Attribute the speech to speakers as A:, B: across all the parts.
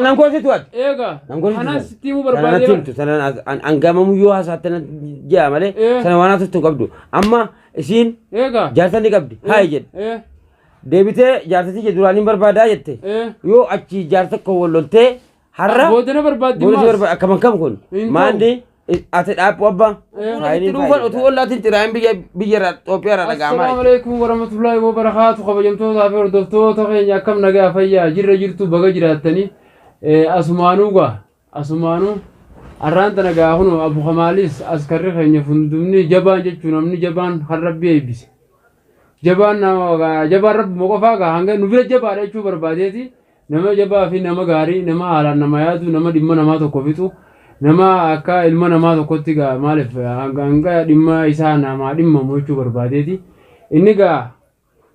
A: Nan gorsitu ati.
B: Eega.
A: Nan gorsitu.
B: Kanas sitti himuu
A: Sana natti
B: barbaadee
A: himtu. Sana hangamamu yoo haasaatte nan jaa malee sana waan haasoftu hin qabdu. Amma isiin
B: Eega.
A: jaarsa ni qabdi. Hayi jedhe. Deebitee jaarsa tiyya duraan hin barbaadaa jette. Yoo achi jaarsa koo wal loltee har'a
B: Boodana barbaaddi
A: booda si
B: maas.
A: barbaada akkam akkam kun
B: Hin ta'u.
A: maandi ati dhaabbu abba
B: Faayidaan
A: itti dhuufan utuu ollaatiin xiraa'in biyya biyya irraa Itoophiyaa irraa dhaga'amaa
B: Assalaamu alaikum warahmatullahi wabarakaatu kabajamtootaa fi hordoftoota keenya akkam nagaa fayyaa jirra jirtu baga jiraattanii asumaanuu gaa asumaanuu arraan tana gaa kunu abu kamaalis askarri keenya fundumni jabaan jechuun namni jabaan kan rabbi eebbise jabaan nama gaa jabaan rabbuma qofaa gaa hanga nu bira jabaadha jechuu barbaadeeti Nama jabaa fi nama gaarii, nama haalaan nama yaadu, nama dhimma namaa tokko fixu, nama akka ilma namaa tokkotti gaa maaliif hanga hanga dhimma isaa namaa dhimmamu jechuu barbaadeeti. Inni gaa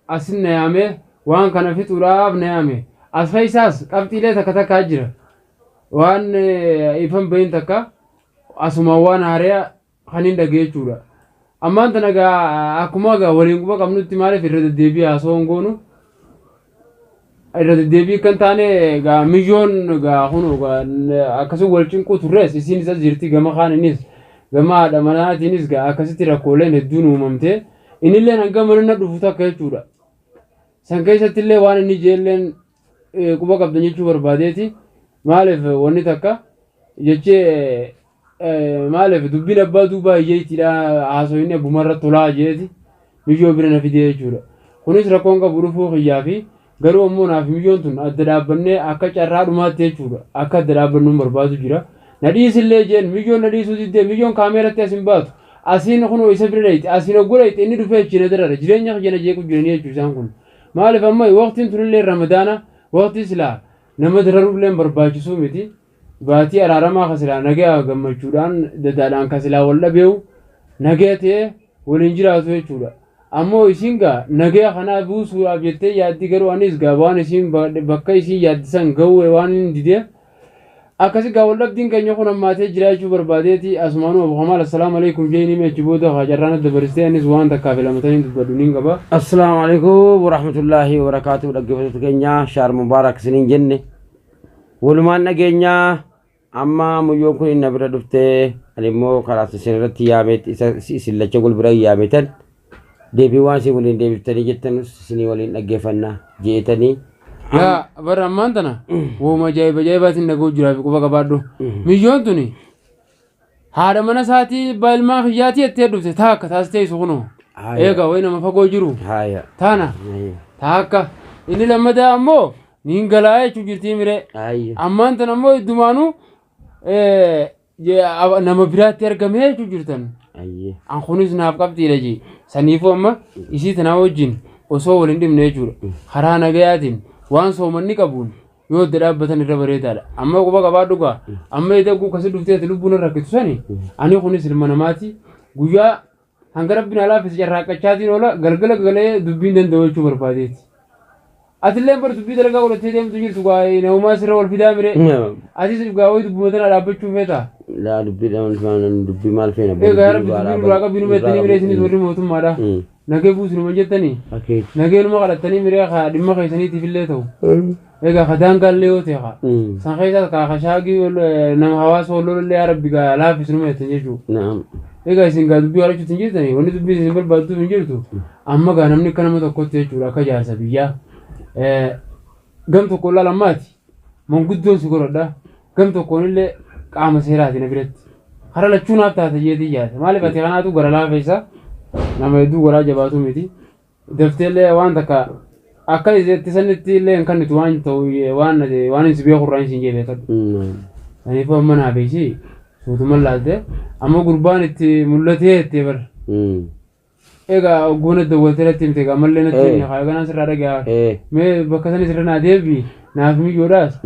B: asin na yaamee waan kana fixuudhaaf na yaame. As keessaas qabxiilee takka takkaa jira. Waan ifan bahin takka asuma waan haariyaa kan hin dhagaye jechuudha. Ammaan tana gaa akkuma gaa waliin quba qabnutti maaliif irra deddeebii haasawaa hin goonu? Irra deddeebii kan taane gaa miyyoon gaa kunu gaa akkasuma wal cinquu turres isiinis as jirti gama kaan innis gama haadha manaatiinis gaa akkasitti rakkooleen hedduun uumamte innilleen hanga mana na dhufu takka jechuudha. San keessatti illee waan inni jeelleen quba qabdan jechuu barbaadeeti. Maaliif wanni takka jechee maaliif dubbiin abbaa duubaa hiyyeettiidha haasoyinni abbumarra tolaa jeeti miyyoo bira na fidee jechuudha. Kunis rakkoon qabu dhufuu kiyyaa fi garuu ammoo naaf miyyoon tun adda dhaabbannee akka carraa dhumaatti jechuudha akka adda dhaabbannuun barbaadu jira. Na dhiisillee jeen miyyoon na dhiisuu diddee miyyoon kaameeratti as hin baatu. Asiin kunoo isa bira dhayxi asiin hogguu dhayxi inni dhufee achi na darara jireenya kiyya na jeequ jiranii jechuu isaan kun. Maaliif amma waqtiin tunillee ramadaana waqtii silaa nama dararuullee barbaachisuu miti. Baatii araaramaa ka silaa nagaya gammachuudhaan dadaadhaan ka silaa wal dhabeewu nagaya ta'ee waliin jiraatu jechuudha. Ammoo isiin gaa nagaya kanaa buusuudhaaf jettee yaaddi garuu anis gaa waan isiin bakka isiin yaaddi san ga'uu waan hin dideef akkasi gaa wal dhabdiin keenya kun hammaatee jira jechuu barbaadeeti asumaanuu Abu Kamaal assalaamu alaikum jeeni mee achi booda haa carraan adda baristee anis waan takkaa fi lamataniin dubbadhu niin qaba.
A: Assalaamu alaikum warahmatullaahi wabarakaatuh dhaggeeffattoota keenya shaar mubaarak isiniin jenne Walumaan dhageenyaa amma muyyoon kun na bira dhuftee ani immoo karaa isin irratti yaamee isa isin lacha wal bira yaametan deebii waan isin waliin deebiftanii jettanus isinii waliin dhaggeeffanna jeetanii.
B: Yaa bara ammaan tana wooma ajaa'iba ajaa'ibaatiin dhaga'u jiraa fi quba qabaadhu. Miyyoon tuni Haadha mana isaatii abbaa ilmaa kiyyaatii jettee dhufte taakka taas teessu kunoo.
A: Haaya.
B: Eega wayi nama fagoo jiru.
A: Haaya.
B: Taana
A: Haaya.
B: taakka inni lammataa ammoo niin galaa jechuu jirtii miree.
A: Haaya.
B: Ammaan tan ammoo iddumaanuu nama biraatti argamee jechuu jirtan.
A: Haaya.
B: An kunis naaf qabxiidha jee. Saniifuu amma isii tanaa wajjin osoo wal hin dhibne jechuudha. Karaa nagayaatiin waan soomanni qabuun yoo adda dhaabbatan irra bareedaadha. Amma quba qabaadhu gaa. Amma edaa guu kasi dhuftee ati lubbuun irra rakkitu sani ani kunis ilma namaati. Guyyaa hanga rabbiin alaa fise carraaqqachaatiin oola galgala galee dubbiin danda'u jechuu barbaadeeti. Atillee bar dubbii dalagaa godhattee deemtu jirtu gaa namumaa sirra wal fidaa mire. Atis gaa wayii dubbuma tana dhaabbachuu feeta.
A: Laa dubbii dubbii maal feena
B: Egaa rabbi dubbii nurraa qabii numa jettanii miree isinis warri mootummaadha. Nagee buusu numa jettanii.
A: Akeed.
B: Nagee numa kadhattanii miree kaa dhimma keessaniitiif illee ta'u. Egaa ka daangaallee yoo ta'e kaa. San keessaas kaa ka shaagii nama hawaasa wal lolullee yaa rabbi gaa laaffisi numa jettan jechuudha.
A: Naam.
B: Egaa isin gaa dubbii kadhachuutti hin jirtanii wanni dubbii isin barbaadduuf hin jirtu. Amma gaa namni akka nama tokkotti jechuudha akka jaarsa biyyaa. Gam tokkoon laala ammaati manguddoon si godhadha gam tokkoon illee qaama seeraati na biratti. Kara lachuu naaf taata jeetii yaada. Maaliif ati kanaatu gara laafeessa nama hedduu garaa jabaatu miti. Dafteellee waan takka akka itti sanitti illee hin kennitu waan ta'u waan waan hin si beeku irraa hin siin jee beekadhu. Kanaafuu amma naa beeksi suutuma laalte amma gurbaan itti mul'atee jettee bara. Egaa ogguun adda waltee natti himte egaa ammallee natti himne haa ganaan sirraa dhagaa. Mee bakka sanis irra naa deebi naaf miyyoodhaas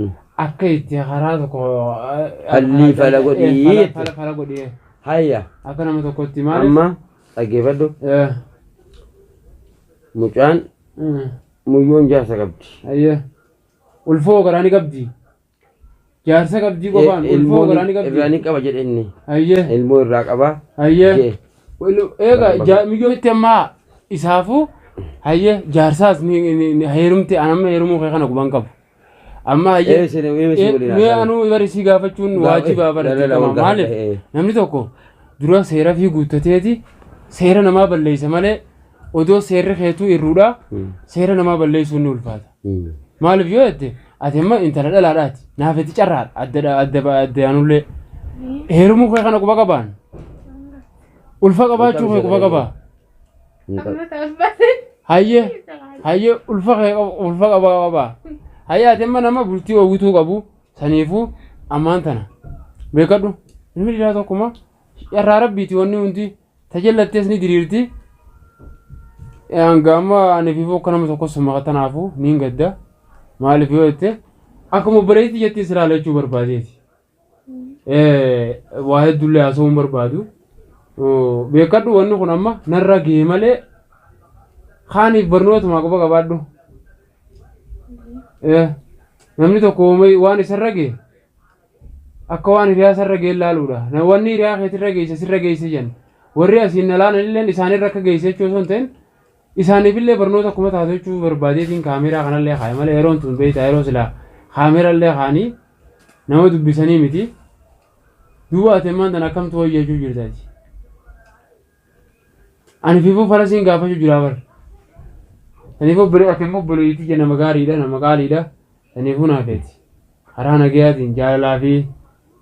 B: akka itti karaa tokko
A: Hallii fala godhii jette.
B: Fala fala godhii
A: Hayya.
B: akka nama tokkotti maaliif?
A: Amma dhaggeeffadhu. Mucaan muyyoon jaarsa qabdi.
B: Ayyee. Ulfoo garaa ni qabdi. Jaarsa qabdii qofaan ulfoo garaa ni qabdi.
A: Irraa ni qaba jedhe inni.
B: Ayyee.
A: Ilmoo irraa qaba.
B: Ayyee.
A: Jee.
B: Egaa miyyoo itti ammaa isaafuu hayyee jaarsaas ni heerumte an amma heerumuu kee kana quban qabu. Amma hayyee
A: Ee, isin- ee, isin waliin
B: mee
A: haasa'aa.
B: anuu bari si gaafachuun waajibaa bara
A: Lala, lala,
B: dirqama.
A: wal gaafadha,
B: Maaliif
A: ee.
B: namni tokko dura seera fi guuttateeti seera namaa balleessa malee odoo seerri keetuu irruudha seera namaa balleessuun ni ulfaata. Maaliif yoo jette ati amma intala dhalaadhaati naaf itti carraadha adda adda adda anullee heerumuu kee kana quba qabaan ulfa qabaachuu kee quba qabaa.
C: Amma ta'us
B: Hayyee hayyee ulfa kee ulfa qaba qabaa. Hayyee ati amma nama bultii oowwituu qabu saniifuu ammaan tana beekadhu ilmi dhiiraa tokkuma carraa rabbiiti wanni hundi tajallattees ni diriirti. Hanga amma ani fi akka nama tokko suma tanaafuu niin gadda maaliif yoo jette akkuma obboleettii jettii silaa jechuu barbaadeeti. Waa hedduullee haasa'uu hin barbaadu. Beekadhu wanni kun amma narra gahee malee kaaniif barnootuma quba qabaadhu. Namni tokko waan isarra gahe akka waan hiriyaa isarra gahe ilaaluudha. Wanni hiriyaa keetirra geesse sirra geesse jenna. Warri asiin na laalan illee isaanirra akka geesse jechuu osoo hin ta'in isaaniifillee barnoota akkuma taatu jechuu barbaadeetiin kaameeraa kanallee kaa'e malee yeroon tun beektaa yeroo silaa kaameerallee kaa'anii nama dubbisanii miti. Duuba ati ammaan tana akkamtu wayya jechuu jirtaati. Ani fiifuu farasiin gaafachuu jira bar. Saniifuu obbolee ati immoo obboleettii kee nama gaariidha nama qaaliidha. Saniifuu naafeeti. Karaa nagayaatiin jaalalaa fi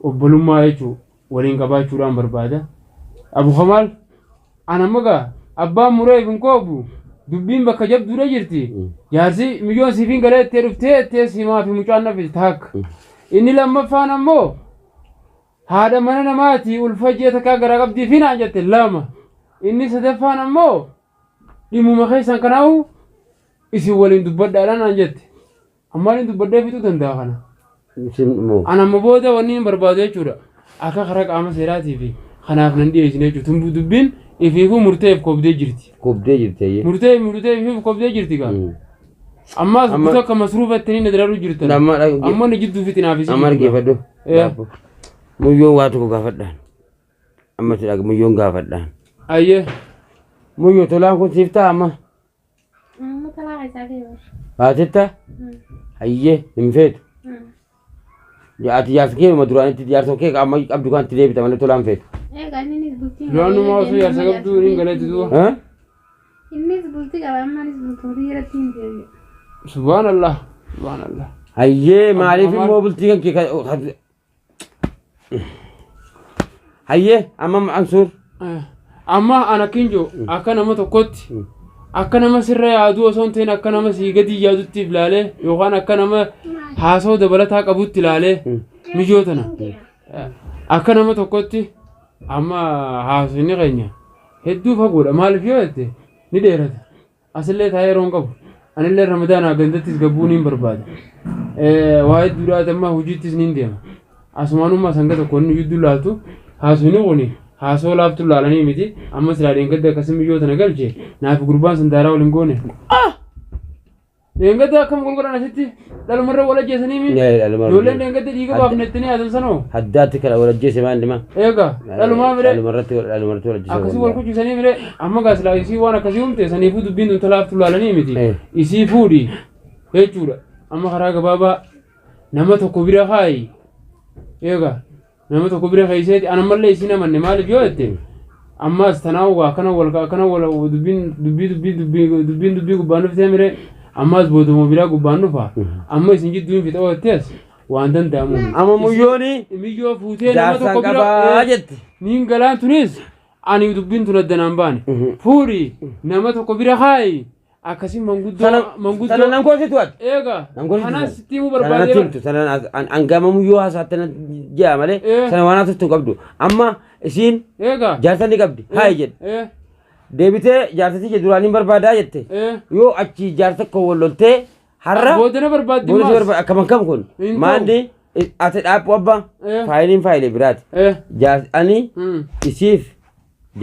B: obbolummaa jechuu waliin qabaachuudhaan barbaada. Abu Kamaal ana amma gaa abbaan muree hin koobu dubbiin bakka jabduudha jirti. Jaarsi miyyoon siif hin galee ittee dhuftee ittee simaa fi mucaan nafis taakka. Inni lammaffaan ammoo haadha mana namaati ulfa ji'a takkaa garaa qabdii fi naan jette lama. Inni sadaffaan ammoo dhimmuma keessan kanaa'u isin waliin dubbadhaadhaan naan jette. Ammaan inni dubbadhee fixuu danda'a kana.
A: Isin immoo.
B: Ana amma booda wanni hin barbaadu jechuudha. Akka karaa qaama seeraatii fi kanaaf nan dhiyeessine jechuudha. Tun dubbiin ifiifuu murteef koobdee jirti.
A: Koobdee jirti ayyee.
B: Murtee ifiif koobdee jirti gaa. Ammaas
A: Amma-
B: guutuu akka masruufa ittanii na dararuu jirtan.
A: Amma
B: Amma ni jidduu fixinaaf isin.
A: amma dhaggeeffadhu.
B: Eh.
A: Muyyoo waa tokko gaafadhaan. Amma si dhaga muyyoon gaafadhaan.
B: Ayyee.
A: Muyyoo tolaan kun siif ta'a amma.
C: Amma talaa isaa feebar.
A: Baatetta hayyee hin feetu. Ati jaarsa kee duraanitti jaarsa kee amma qabdu kan itti deebita malee tolaan feetu.
C: Egaa innis bultii.
B: Duraanuma osoo jaarsa qabdu hin galeetti duuba.
A: Eh?
C: Innis bultii qaba ammanis bultii irratti hin deebi'u.
B: Subhaanallah. Subhaanallah.
A: Hayyee maaliif
B: Amma-
A: immoo bultii kan kee hayyee amma Ansuur.
B: Amma ana kinjo akka nama tokkotti akka nama sirra yaaduu osoo hin ta'in akka nama sii gadi yaadutti ilaalee yookaan akka nama haasoo dabalataa qabutti ilaalee mijoo tana akka nama tokkotti amma haasofni keenya hedduu fagoodha maaliif yoo jette ni dheerata asillee taa'ee yeroo hin qabu anillee ramadaanaa gandattis gabbuu niin barbaada waa hedduudhaati amma hojiittis niin deema asumaanummaa sanga tokko inni jidduu laaltu haasofni kuni haasoo laaftu laalanii miti amma silaa dheengadda akkasii miyyoo tana galche naaf gurbaan san daaraa waliin goone. Dheengadda akkam golgodhan asitti dhalumarra wal ajjeesanii mi? Ijoolleen dheengadda dhiiga baafne ittanii haasan sanoo.
A: Haddaatti kana wal ajjeese maal dhima?
B: Eega dhalumaa mire
A: Dhalumarratti dhalumarratti wal ajjeese.
B: akkasii wal kuchisanii mire amma gaa silaa isii waan akkasii humte saniifuu dubbiin tun talaaftu laalanii miti isii fuudhi jechuudha amma karaa gabaabaa nama tokko bira kaayi eega nama tokko bira keesseeti ana mallee isiin amanne maaliif yoo jette ammas tanaa waa akkana wal akkana wal dubbiin dubbii dubbii dubbii dubbiin dubbii gubbaan dhuftee mire ammas booduma biraa gubbaan dhufa amma isin jidduu hin fixoo jettees waan danda'amu
A: Amma muyyooni
B: miyyoo fuutee nama
A: jaarsaan
B: tokko bira
A: qabaa jette.
B: niin galaan tunis ani dubbiin tun addanaan baane fuudhi nama tokko bira kaayi akkasii manguddoo
A: Sana sana
B: manguddoo
A: nan goositu ati.
B: eega
A: Nan goositu.
B: kanaas sitti himuu
A: Sana natti
B: barbaadee
A: himtu sana hangama muyyoo haasaatti na jaa malee sana waan haasoftu hin qabdu. Amma isiin
B: eega
A: jaarsa ni qabdi haayi jedhe. Deebitee jaarsa tiyya duraanii barbaadaa jette. Yoo achi jaarsa koo wal loltee har'a
B: boodana barbaaddi
A: booda si
B: maas
A: barbaada akkam akkam kun
B: Hin ta'u.
A: maandi ati dhaabbu abba faayiliin faayilee biraati. Jaarsi ani isiif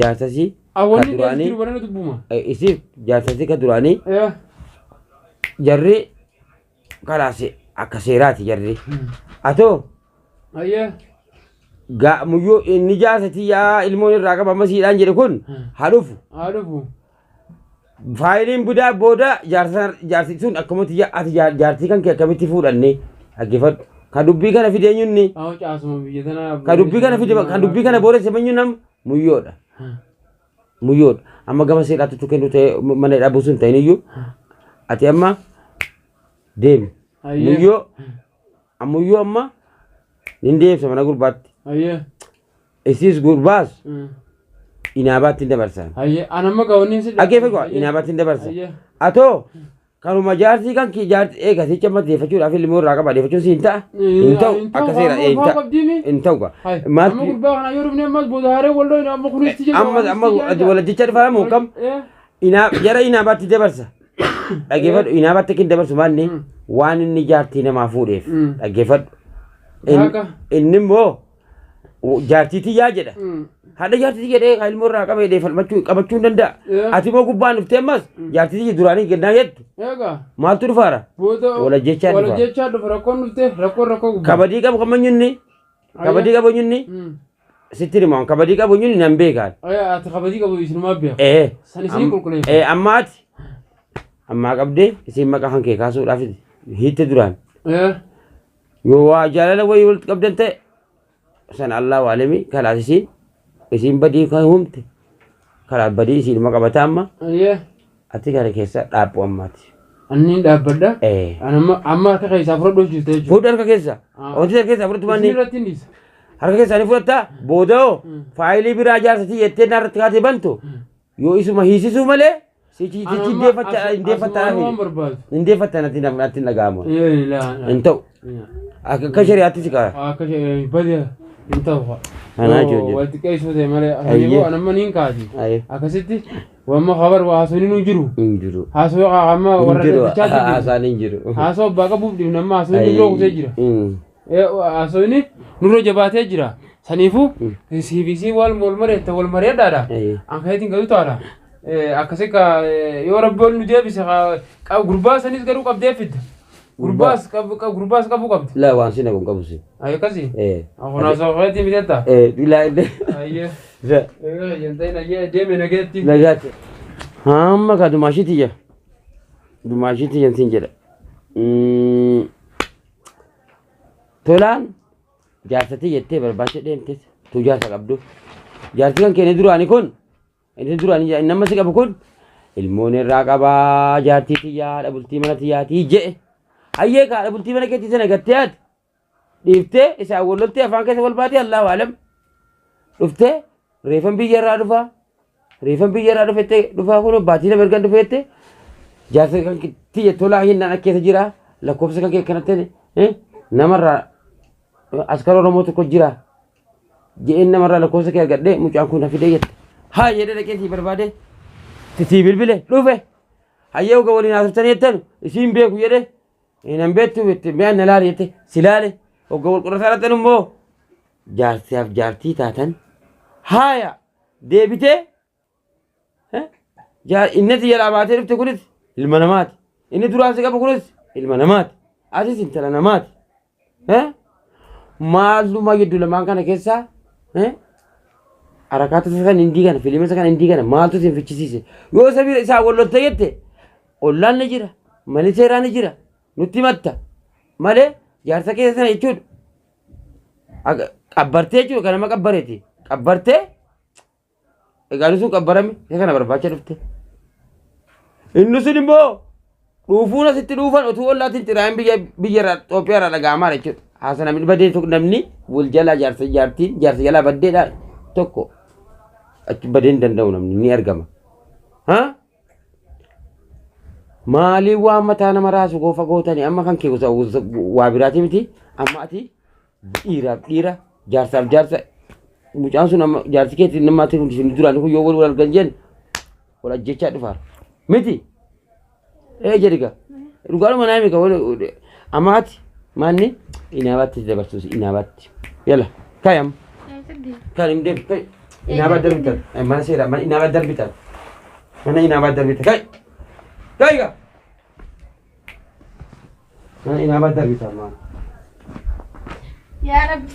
A: jaarsasii ka
B: awwanni deemsi
A: duraanii
B: jiru barana dubbuma
A: isiif jaarsasii ka duraanii jarri kalaas akka seeraati jarri. Atoo
B: ayyee
A: gaa muyyoo inni jaarsatii yaa ilmoon irraa qaba amma siidhaan jedhe kun haa dhufu.
B: haa dhufu
A: Faayiliin budaa booda jaarsi sun akkamatti ati jaartii kan kee akkamitti fuudhanne Dhaggeeffadhu. Ka dubbii kana fide eenyunni?
B: Aho caasuma biyya tanaa.
A: Ka dubbii kana fide ka dubbii kana booresse eenyu nam muyyoodha. Muyyoodha. Amma gama seeraatti tu kennu ta'e mana hidhaa buusuun ta'in iyyuu ati amma deemi.
B: Hayyee.
A: Muyyoo muyyoo amma nin deemsa mana gurbaatti.
B: Hayyee.
A: Isiis gurbaas inaabaatti hin dabarsan.
B: Hayyee. An amma gaawwanni si.
A: Dhaggeeffadhu inaabaatti hin dabarsa.
B: Hayyee.
A: Atoo kanuma jaarsii kan kee jaarsi eega sicha amma deeffachuudhaaf ilmoo irraa qaba deeffachuun si hin ta'a. Hin ta'u akka seera hin ta'a. Hin ta'u gaa.
B: Amma
A: Maaltu
B: gurbaa kana yoo dhufne ammas booda haree walloo amma kunis ti
A: amma amma walajjicha dhufaa kam jara inaabaatti dabarsa. Dhaggeeffadhu inaabaatti akka hin dabarsu maalni waan inni jaartii namaa fuudheef dhaggeeffadhu.
B: Waaqa.
A: Inni immoo jaartii tiyyaa jedha. Haadha jaartii jedhee kan ilmoo irraa qabee deeffachuu qabachuu hin danda'a. Ati immoo gubbaan dhuftee ammas jaartii tiyya duraanii gennaa jettu
B: Egaa
A: maaltu dhufaara?
B: booda
A: Walajjechaa dhufa.
B: walajjechaa dhufa rakkoon dhufte rakkoon rakkoo gubbaa.
A: Kabadii qabu kan manyunni kabadii qabu nyunni sitti himaa kabadii qabu nyunni nan beekaan.
B: Ati kabadii qabu isinumaa beeku.
A: Ee
B: San isinii qulqulleessa.
A: ee amma ati ammaa qabdee isin maqaa kan kee kaasuudhaaf hiitte duraan yoo waa jaalala wayii walitti qabdan ta'e san Allah waalemi kalaas isiin isiin badii kan humte kalaas badii isiin qabata amma ati kana keessa dhaabbu ammaati.
B: Anniin dhaabbadha.
A: Ee
B: An amma amma harka keessaa fudhadhoo jirta jechuudha.
A: fuudhu harka keessa
B: Ah.
A: wanti harka keessaa fudhatu
B: Isin
A: manni
B: irratti hin dhiisa.
A: harka keessaa ni fudhatta booda hoo faayilii biraa jaarsatii jettee narratti kaatee bantu yoo isuma hiisisuu malee sichi
B: An
A: sichi
B: amma
A: indeeffatta
B: asumaan waan barbaadu.
A: indeeffatta natti natti dhaga'amu
B: Ee laa.
A: hin ta'u akka shari'aatti si qaba.
B: Akka bade hin ta'u.
A: Kanaa jechuudha.
B: Wal xiqqeessuu ta'e malee.
A: Ayyee.
B: An amma niin kaati.
A: Aye.
B: Akkasitti wamma kabar waa haasofni nu jiru.
A: Hin jiru.
B: Haasoo amma
A: Hin
B: warra
A: jiru.
B: daldalchaatti jiru.
A: Haasaan hin jiru.
B: Haasoo abbaa qabuuf dhibna amma haasofni nurra kutee jira. Haasofni nurra jabaatee jira. Saniifuu CBC wal wal mareetta wal mareedhaadha.
A: Aye.
B: An kayeetiin gadu taadha. Akkasi ka yoo rabbi ol nu deebise gurbaa sanis garuu qabdee fidda. Gurbaas gurbaas qabuu qabdi.
A: Laa waan si naguun qabu si.
B: Akkasi.
A: Ee.
B: Kun haasoo kayeetiin bitetta.
A: Ee. Laa illee.
B: Ayyee. Jenteen ayyee deeme nageetti.
A: Nagaatti. Hamma ka dumaashii tiyya. Dumaashii tiyya siin jedha. Tolaan jaarsatii jettee barbaacha deemtes tu jaarsa qabdu. Jaarsi kan keenya duraanii kun inni duraanii inni amma si qabu kun ilmoon irraa qabaa jaartii tiyyaa haadha bultii mana tiyyaatii je'e. Hayyee ka haadha bultii mana keetii sana gattee haati dhiiftee isaan wal loltee afaan keessa wal baatee Allahu alam dhuftee reefan biyya irraa dhufaa reefan biyya irraa dhufettee dhufaa kun baatii lama ergan dhufeette jaarsa kan tiyya tolaa hinnaan akka keessa jira lakkoofsa kan kee kanatti namarraa askara Oromoo tokko jira je'een namarraa lakkoofsa kee argadhee mucaan kun na fidee jette haa jedhee dhaqee sii barbaade sii bilbile dhufe hayyee uga waliin haasoftanii jettan isiin beeku jedhe nan beektu jette mi'aan na laale jette si laale hogga wal qorataa dhaqxan immoo jaarsaaf jaartii taatan haaya deebitee inni ati jalaa baatee dhufte kunis ilma namaati inni duraan si qabu kunis ilma namaati atis intala namaati maalummaa gidduu lamaan kana keessaa harakaata isa kan hindii kana fiilima isa kan hindii kana maaltu isin fichisiise yoo isa bira isaa wal lolta jette ollaan ni jira manni seeraa ni jira nutti matta malee jaarsa keessa sana jechuudha qabbartee jechuudha kan nama qabbareeti qabbartee egaa inni sun qabbarame isa kana barbaacha dhufte inni sun immoo dhuufuun asitti dhuufan utuu ollaatiin xiraa'in biyya biyya irraa Itoophiyaa irraa dhaga'amaa jechuudha. Haasa namni badee tokko namni wal jalaa jaarsa jaartiin jaarsa jalaa baddeedha tokko achi badee hin danda'u namni ni argama. Ha? Maaliin waan mataa nama raasu goofa gootanii amma kan kee gosa waa biraati miti amma ati dhiiraaf dhiira jaarsaaf jaarsa mucaan sun amma jaarsi keetti nama ati duraan kun yoo wal wal argan jeen wal ajjechaa dhufaara miti. Ee jedhi gaa dhugaadhuma naa himi gaa amma ati maanni inaabaatti dabarsuus inaabaatti yala kayam kan hin deemu kai inaabaa darbitan mana seeraa mana inaabaa darbitan mana inaabaa darbitan kai kai gaa mana inaabaa darbitan maana.
C: Yaa Rabbi.